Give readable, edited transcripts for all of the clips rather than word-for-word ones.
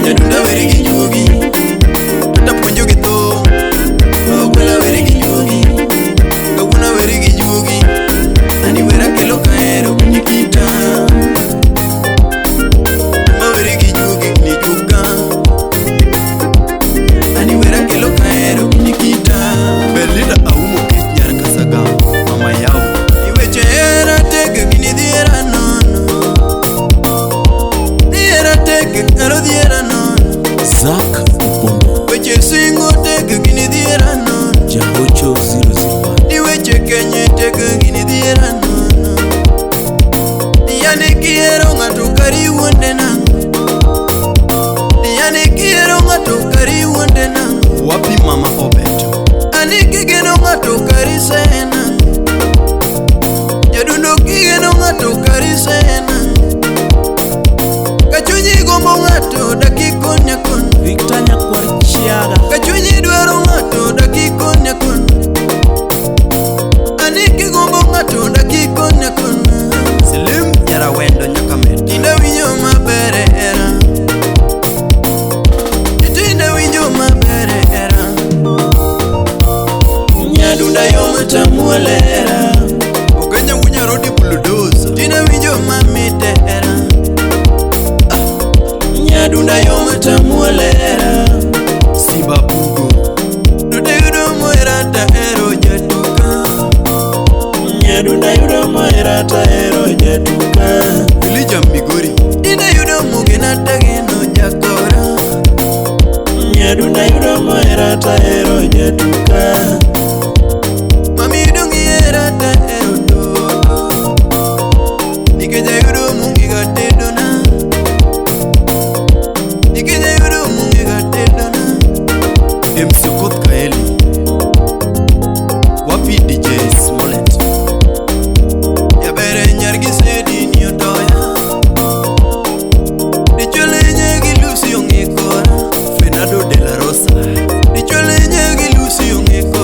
Nyadunda weri gi juogi. Tota puonjo gi thum. Ogwela weri gi juogi. Kawuono weri gi juogi. Ani wera kelo kahero kunyikita. Tuma weri gi juogi ni juka. Ani wera kelo kahero kunyikita. Belinda Aumo kech nyar Kasaga, Mama Yao. Iweche hera tek gini dhiera nono. Dhiera tek ero dhiera nono. Zack Opondo. Weche singo tek gini dhiera nono. Jahocho 001. Ni weche kenye tek gini dhiera nono. Yani kihero ng'ato kari wuonde nang'o. Yani kihero ng'ato kari wuonde nang'o. Wapi Mama Obeto. Ani kigeno ng'ato kari sena. Jadundo kigeno ng'ato kari sena. Ka chunyi gombo ng'ato dakikoni akon. Victor Nyakwar Chiaga. Ka chunyi dwaro ng'ato dakikoni akon. Ani kigombo ng'ato dakikoni akon. Selim Nyarawendo Nyakamet. Tinda winjo maber e hera. Tinda winjo maber e hera. Nyadunda yom tamuol e hera. Okenya Wunyarodi Bulldozer. Tinda winjo mamit e hera. Nyadunda yom tamuol e hera. Simba Bugo. Dude yudo mohera tahero jatuka. Nyadunda yudo mohera tahero jatuka. Elijah Migori. Tinda yudo mugena tageno jakora. Nyadunda yudo mohera tahero jatuka. Mami dong ihera tahero toto. Nikech ayudo mungiga tedona. Nikech ayudo mungiga tedona. MC Okoth Kaeli. Wapi DJ Smollett. Jaber nyar gi sedi ni otoya. Dichuo lenye gi Lucy ong'e kora. Fernando de la Rosa. Dichuo lenye gi Lucy ong'e kora.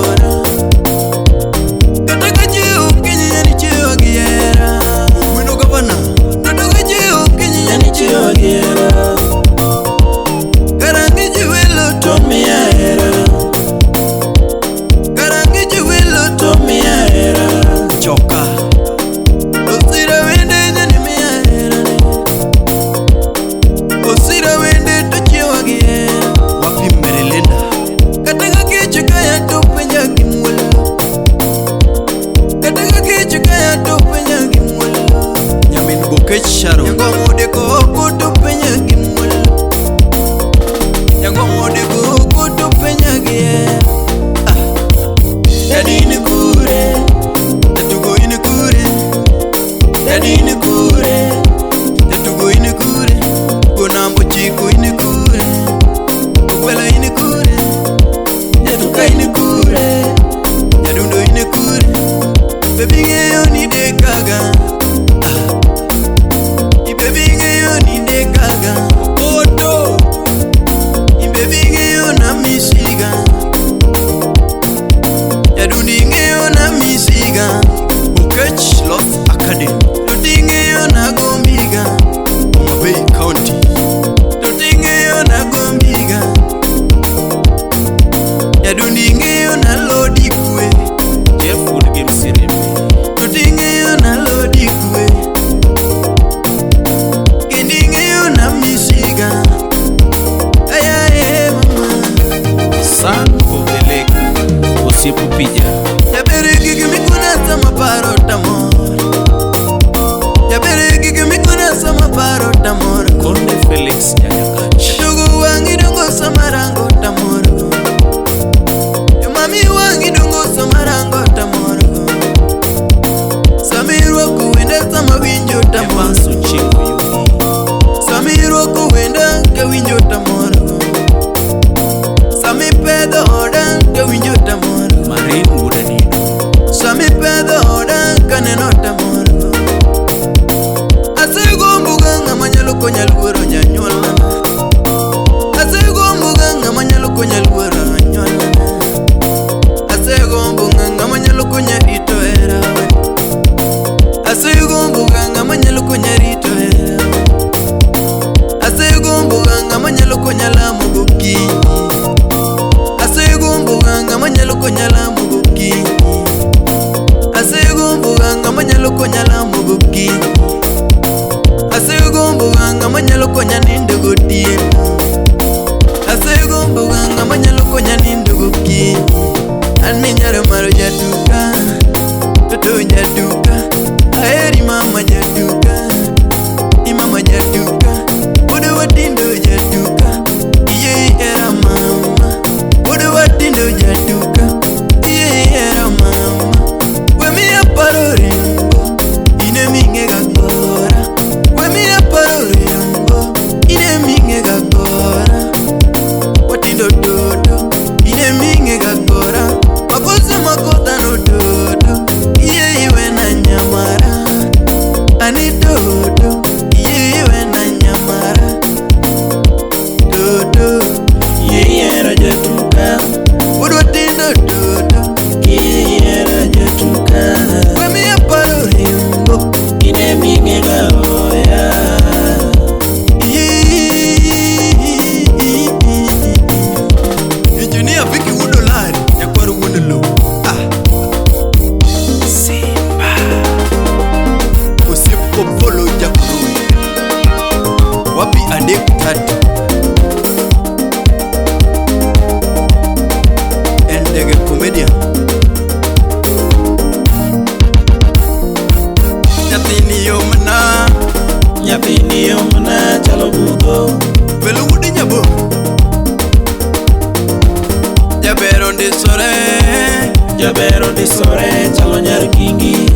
Jaber ondisore chalo nyar kingi.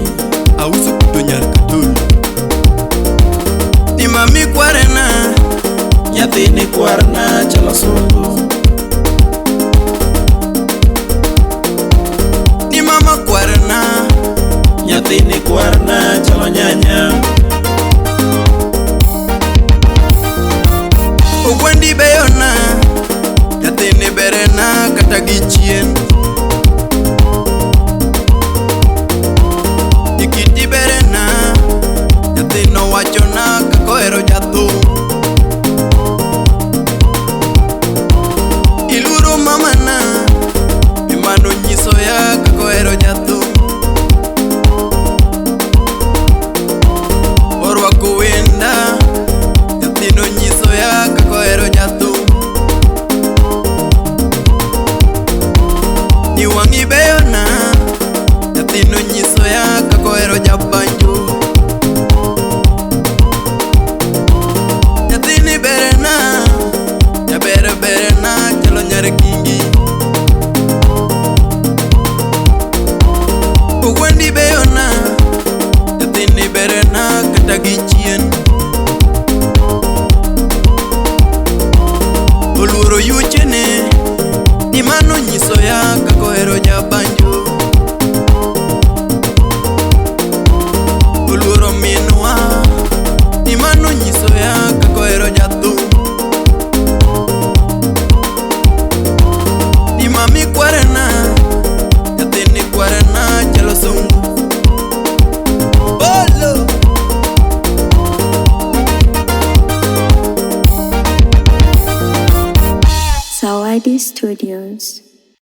Auso puto nyar Katolo. Ni mami kwarena. Nyathini kwarna chalo sungu. Ni mama kwarena. Nyathini kwarna chalo nyanya. Ogwendi beyona. Nyathini berena kata gi chien. Ikiti berena. Nyathino wachona kaka ohero jathum. Iluoro mamana. Imano nyiso ya kaka ohero jathum. Orwako wenda. Nyathino nyiso ya kaka ohero jathum. Ni wang'i beyona. Nyathino nyiso ya kaka ohero jabanjo. Nyathini berena. Jaber berena chalo nyar kingi. Ogwendi beyona. Nyathini berena kata gi chien. Oluoro yuchene. Ni mano nyiso ya kaka ohero jabanjo. Oluoro minwa. Ni mano nyiso ya kaka ohero jathum. Ni mami kwarena. Nyathini kwarena chalo sungu. Bolo. Zawadi Studios.